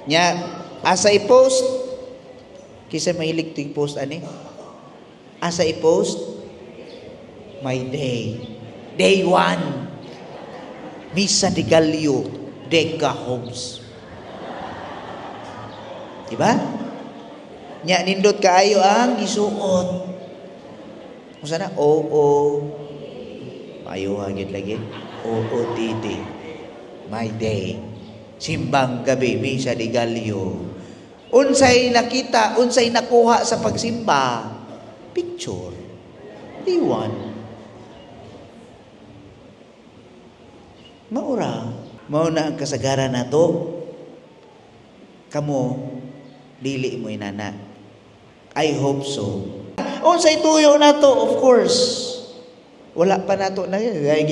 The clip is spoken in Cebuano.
Nya, asa i-post? Kinsa mahilig to i-post ani? Asa i-post? My day. Day one. Misa de Gallo, Dega Homes. Diba? Nya nindot kaayo ang gisuot. Unsa na? Oo. Maayo gyud lagi. OOTD. My day. Simbang gabi, Misa de Gallo. Unsay nakita, unsay nakuha sa pagsimba? Picture. Day one. Maura. Mao na ang kasagaran nato. Kamo, dili mo inana. I hope so. Unsay tuyo nato, of course. Wala pa nato na.